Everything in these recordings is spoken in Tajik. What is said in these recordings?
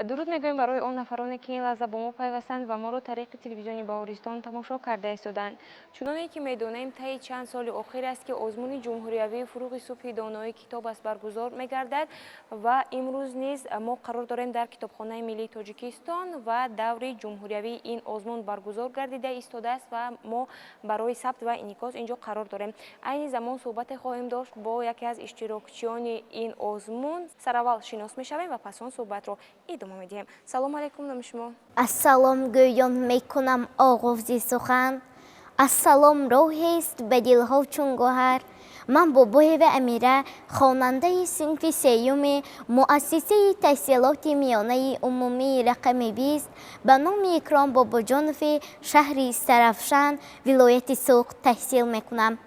Дуруд мегӯем барои он нафароне, ки ин лаҳза бо мо пайвастанд ва моро тариқи телевизиони Баҳористон тамошо карда истоданд. Чуноне ки медонем, таи чанд соли охир аст, ки озмуни ҷумҳуриявии «Фурӯғи субҳи доноӣ китоб аст» баргузор мегардад ва имрӯз низ мо қарор дорем дар Китобхонаи миллии Тоҷикистон ва даври ҷумҳуриявии ин озмун баргузор гардида истодааст ва мо барои сабт ва инъикос инҷо қарор дорем. Айни замон суҳбате хоҳем дошт бо яке аз иштирокчиёни ин озмун. Сараввал шинос мешавем ва пас он суҳбатро идома медиҳем. Салому алайкум, номи шумо? Ассалом гӯён мекунам оғози сухан. Ассалом роҳест ба дилҳо чун гӯҳар. Ман Бобоева Амира, хонандаи синфи сеюми муассисаи таҳсилоти миёнаи умумии рақами 20 ба номи Икром Бобоҷонови шаҳри Истаравшан, вилояти Суғд таҳсил мекунам.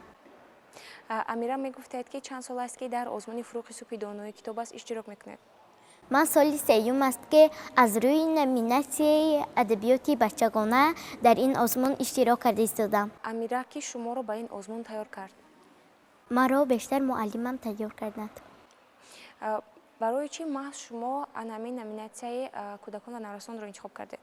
Амира, мегуфтед, ки чанд сол аст, ки дар озмуни «Фурӯғи субҳи доноӣ китоб аст» иштирок мекунед? Ман соли сеюм аст, ки аз рӯи номинатсияи адабиёти бачагона дар ин озмун иштирок карда истодам. Амира, ки шуморо ба ин озмун тайёр кард? Маро бештар муаллимам тайёр карданд. Барои чӣ маҳз шумо ана ҳамин номинатсияи кӯдакон ва наврасонро интихоб кардед?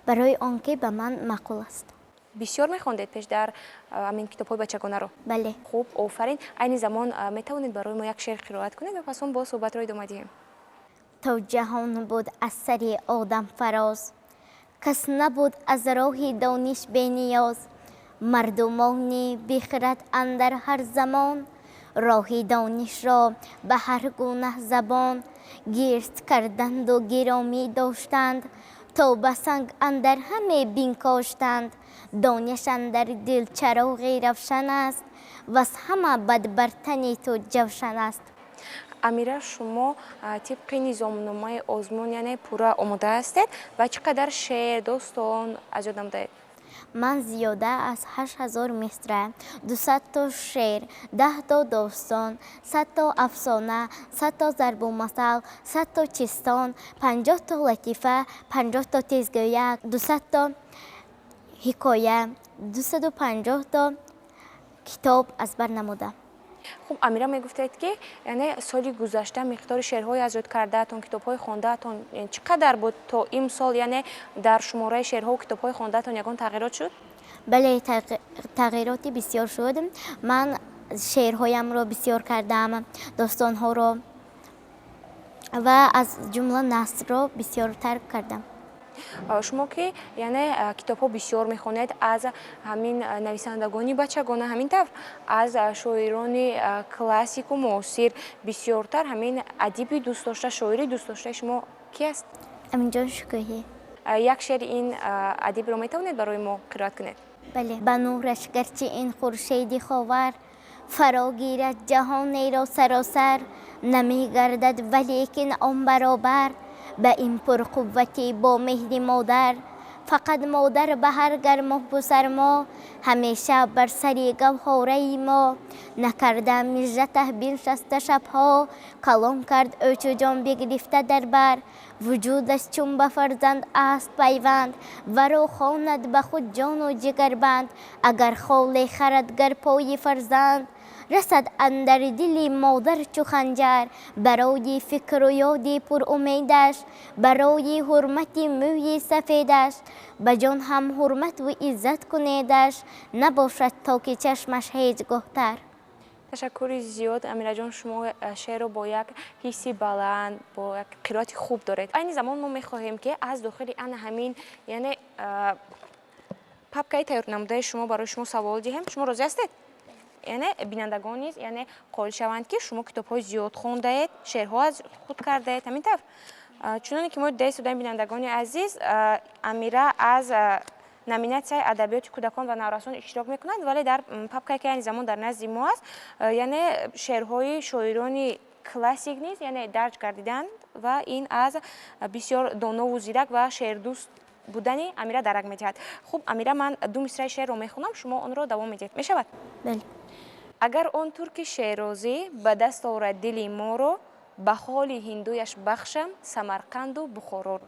Барои он ки ба ман маъқул аст. Бисёр мехондед пеш дар ҳамин китобҳои бачагонаро? Бале. Хуб, офарин. Айни замон метавонед барои мо як шеър қироат кунед ва пас он боз суҳбатро идома диҳем. То ҷаҳон буд аз сари одам фароз, кас набуд аз роҳи дониш бениёз. Мардумони бихирад андар ҳар замон роҳи донишро ба ҳар гуна забон гирд карданду гиромӣ доштанд, то ба санг андар ҳаме бинкоштанд. Дониш андар дил чароғи равшан аст, ваз ҳама бад бар тани ту ҷавшан аст. Амира, шумо тибқи низомномаи озмун, яъне пурра омода ҳастед ва чӣ қадар шеър, достон аз ёд намудаед? Ман зиёда аз 8000 мисра, 200-то шеър, 10-то достон, 100-то афсона, 100-то зарбулмасал, 100-то чистон, 50-то латифа, 50-то тезгӯяк, 200-то ҳикоя, 250-то китоб аз бар намудам. Хуб, Амира, мегуфтед, ки яъне соли гузашта миқдори шеърҳои аз ёд кардаатон, китобҳои хондаатон чӣ қадар буд? То имсол, яъне дар шумораи шеърҳову китобҳои хондаатон ягон тағйирот шуд? Бале, тағйироти бисёр шуд. Ман шеърҳоямро бисёр кардам, достонҳоро ва аз ҷумла насрро бисёртар кардам. Шумо ки яъне китобҳо бисёр мехонед аз ҳамин нависандагони бачагона, ҳамин тавр аз шоирони классику муосир бисёртар ҳамин адиби дӯстдошта, шоири дӯстдоштаи шумо ки аст? Аминҷон Шукӯҳӣ. Як шеъри ин адибро метавонед барои мо қироат кунед? Бале. Ба нураш гарчи ин хуршеди ховар фаро гирад ҷаҳонеро саросар, намегардад валекин он баробар ба ин пурқуввати бо меҳри модар. Фақат модар ба ҳар гармобу сармо ҳамеша бар сари гавҳораи мо накарда мижжатаҳ биншаста шабҳо, калон кард ӯ чу ҷон бигирифта дар бар. Вуҷудаш чун ба фарзанд аст пайванд, варо хонад ба худ ҷону ҷигарбанд. Агар холе харад гар пои фарзанд, расад андар дили модар чу ханҷар. Барои фикру ёди пурумедаш, барои ҳурмати мӯи сафедаш, ба ҷон ҳам ҳурмату иззат кунедаш, набошад то ки чашмаш ҳеҷ гоҳ тар. Ташаккури зиёд, Амираҷон. Шумо шеърро бо як ҳисси баланд, бо як қироати хуб доред. Айни замон мо мехоҳем, ки аз дохили ана ҳамин, яъне папкаи тайёрнамудаи шумо барои шумо савол диҳем. Шумо розӣ ҳастед? Яъне бинандагон низ, яъне қоил шаванд, ки шумо китобҳои зиёд хондаед, шеърҳо аз худ кардаед, ҳамин тавр? Чуноне ки мо дида истодаем, бинандагони азиз, Амира аз номинатсияи адабиёти кӯдакон ва наврасон иштирок мекунанд, вале дар папкае, ки айни замон дар назди мо аст, яъне шеърҳои шоирони классик низ, яъне дарҷ гардиданд ва ин аз бисёр донову зирак ва шеърдӯст будани Амира дарак медиҳад. Хуб, Амира, ман ду мисраи шеърро мехонам, шумо онро давом медиҳед, мешавад? Бале. Агар он турки шерозӣ ба даст орад дили моро, ба холи ҳиндуяш бахшам Самарқанду Бухороро.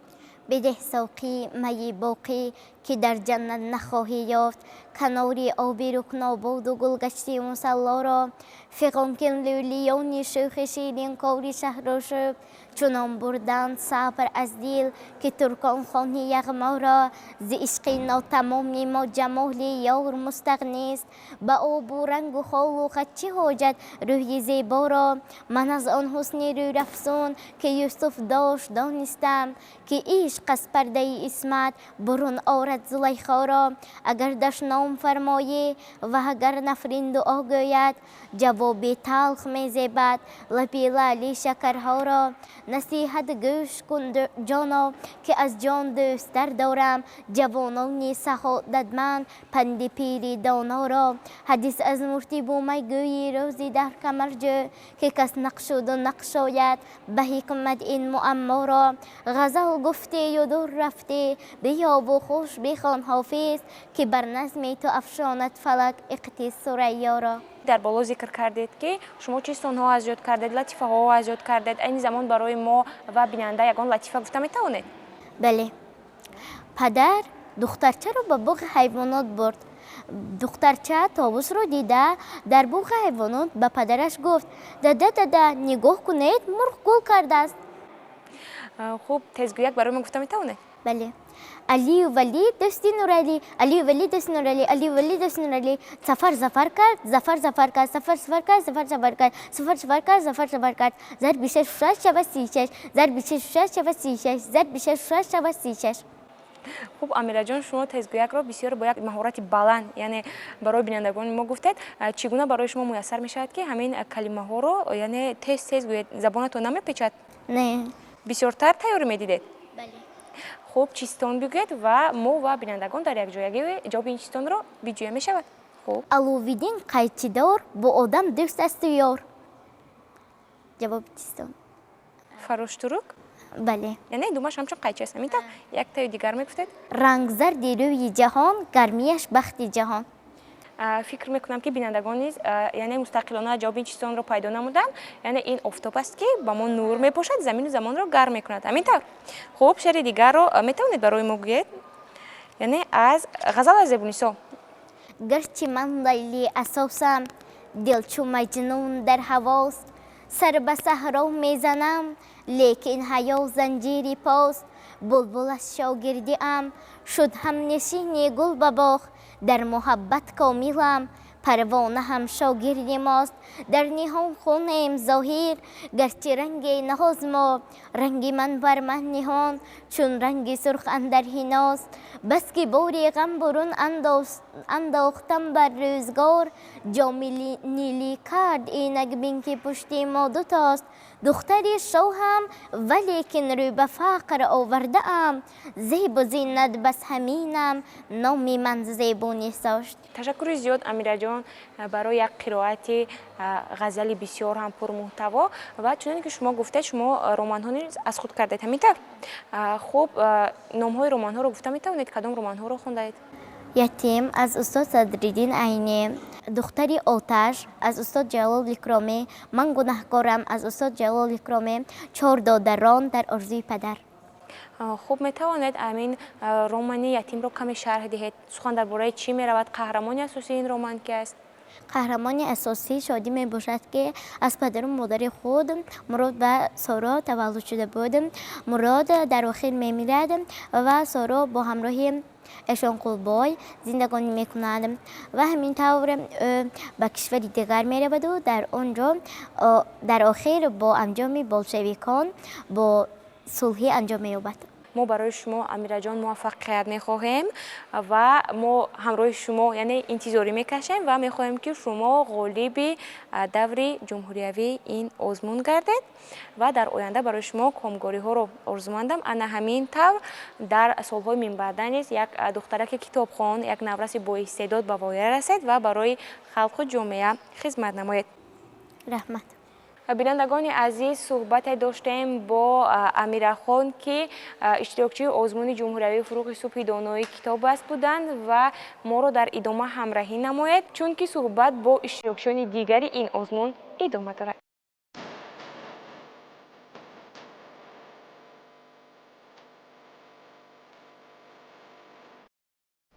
Бидеҳ, соқӣ, майи боқӣ, Ки дар ҷаннат нахоҳӣ ёфт канори оби рукнободу гулгашти мусаллоро. Фиғон кун лӯлиёни шӯхи ширинкори шаҳрошӯб, чунон бурданд сабр аз дил, ки туркон хони яғморо. Зи ишқи нотамоми мо ҷамоли ёр мустағнист, ба обу рангу холу хат чӣ ҳоҷат рӯҳи зеборо? Ман аз он ҳусни рӯйрафзун, ки Юсуф дошт, донистам, ки ишқ аз пардаи исмат бурун орад Зулайхоро. Агар дашном фармоӣ ва агар нафрин дуо гӯяд, ҷавоби талх мезебад лаби лаъли шакарҳоро. Насиҳат гӯш кун, ҷоно, ки аз ҷон дӯсттар дорам ҷавонони саодатманд панди пири доноро. Ҳадис аз муфтӣ Бумайгӯи рӯзи дар камарҷӯ, ки кас нақшуду нақшояд ба ҳикмат ин муамморо. Ғазал гуфтию дур рафтӣ, биёву хуш бихон Ҳофиз, ки бар назми ту афшонад фалак иқди Сурайёро. Дар боло зикр кардед, ки шумо чистонҳо аз ёд кардед, латифаҳо аз ёд кардед. Айни замон барои мо ва бинанда ягон латифа гуфта метавонед? Бале. Падар духтарчаро ба боғи ҳайвонот бурд. Духтарча товусро дида, дар боғи ҳайвонот ба падараш гуфт: «Дада, дада, нигоҳ кунед, мурғ гул кардааст». Хуб, тезгӯяк барои мо гуфта метавонед? Бале. Алию Валӣ дӯсти Нуралӣ, Алию Валӣ дӯсти Нуралӣ, Алию Валӣ дӯсти Нуралӣ. Сафар зафар кард, Зафар зафар кард, Сафар сафар кард, Зафар сафар кард, Сафар сафар кард, Зафар сафар кард. Зарби шашу шаш шавад 36, зарби шашу шаш шавад 36, зарби шашу шаш шавад 36. Хуб, Амираҷон, шумо тезгӯякро бисёр бо як маҳорати баланд, яъне, барои бинандагони мо гуфтед. Чӣ гуна барои шумо муяссар мешавад, ки ҳамин калимаҳоро, яъне, тез тез гӯед? Забонатон намепечад? Не. Бисёртар тайёрӣ медидед? Бале. Хуб, чистон бигӯед ва мо ва бинандагон дар якҷоягӣ ҷавоби ин чистонро биҷӯя мешавад. Хуб. Аловиддин қайчидор бо одам дӯст асту ёр. Ҷавоби чистон. Фароштурук? Бале. Яъне думаш ҳамчун қайчи аст, ҳамин тавр? Яктаю дигар мегуфтед? Рангзарди рӯи ҷаҳон, гармияш бахти ҷаҳон. Фикр мекунам, ки бинандагон низ, яъне, мустақилона ҷавоби ин чистонро пайдо намуданд. Яъне ин офтоб аст, ки ба мо нур мепошад, замину замонро гарм мекунад, ҳамин тавр? Хуб, шеъри дигарро метавонед барои мо гӯед, яъне аз ғазал аз Зебунисо. Гарчи ман Лайли асосам, дил чу Маҷнун дар ҳавост. Сар ба саҳро мезанам, лекин ҳаё занҷири пост. Булбул аз шогирдиам шуд ҳамнишини гул ба боғ. Дар муҳаббат комилам, парвона ҳам шогирди мост. Дар ниҳон хунем зоҳир, гарчи ранги ноз мо. Ранги ман бар ман ниҳон чун ранги сурх андар ҳиност. Баски бори ғам бурун андохтам бар рӯзгор, ҷоми нилӣ кард инак бин, ки пушти мо дутост. Духтари шоҳам, валекин рӯ ба фақр овардаам. Зебу зинат бас ҳаминам, номи ман Зебунисошт. Ташаккури зиёд, Амираҷон, барои як қироати ғазали бисёр ҳам пурмуҳтаво. Ва чуноне ки шумо гуфтед, шумо романҳо низ аз худ кардед, ҳамин тавр? Хуб, номҳои романҳоро гуфта метавонед? Кадом романҳоро хондаед? Ятим аз устод Садриддин Айнӣ, Духтари оташ аз устод Ҷалол Икромӣ, Ман гунаҳкорам аз устод Ҷалол Икромӣ, Чор додарон дар орзуи падар. Хуб, метавонед ҳамин романи Ятимро каме шарҳ диҳед? Сухан дар бораи чӣ меравад? Қаҳрамони асосии ин роман ки аст? Қаҳрамони асосӣ Шодӣ мебошад, ки аз падару модари худ Мурод ва Соро таваллуд шуда буд. Мурод дар охир мемирад ва Соро бо ҳамроҳи Эшонқулбой зиндагонӣ мекунад. Ва ҳамин тавр ӯ ба кишвари дигар мераваду дар он ҷо дар охир бо анҷоми болшевикон бо сулҳӣ анҷом меёбад. Мо барои шумо, Амираҷон, муваффақият мехоҳем ва мо ҳамроҳи шумо, яъне, интизорӣ мекашем ва мехоҳем, ки шумо ғолиби даври ҷумҳуриявии ин озмун гардед ва дар оянда барои шумо комгориҳоро орзумандам. Ана ҳамин тавр дар солҳои минбаъда низ як духтараки китобхон, як навраси боистеъдод ба воя расед ва барои халқу ҷомеа хизмат намоед. Раҳмат. Бинандагони азиз, суҳбате доштем бо Амирахон, ки иштирокчии озмуни ҷумҳуриявии «Фурӯғи субҳи донои китоб аст» буданд. Ва моро дар идома ҳамраҳӣ намоед, чунки суҳбат бо иштирокчиёни дигари ин озмун идома дорад.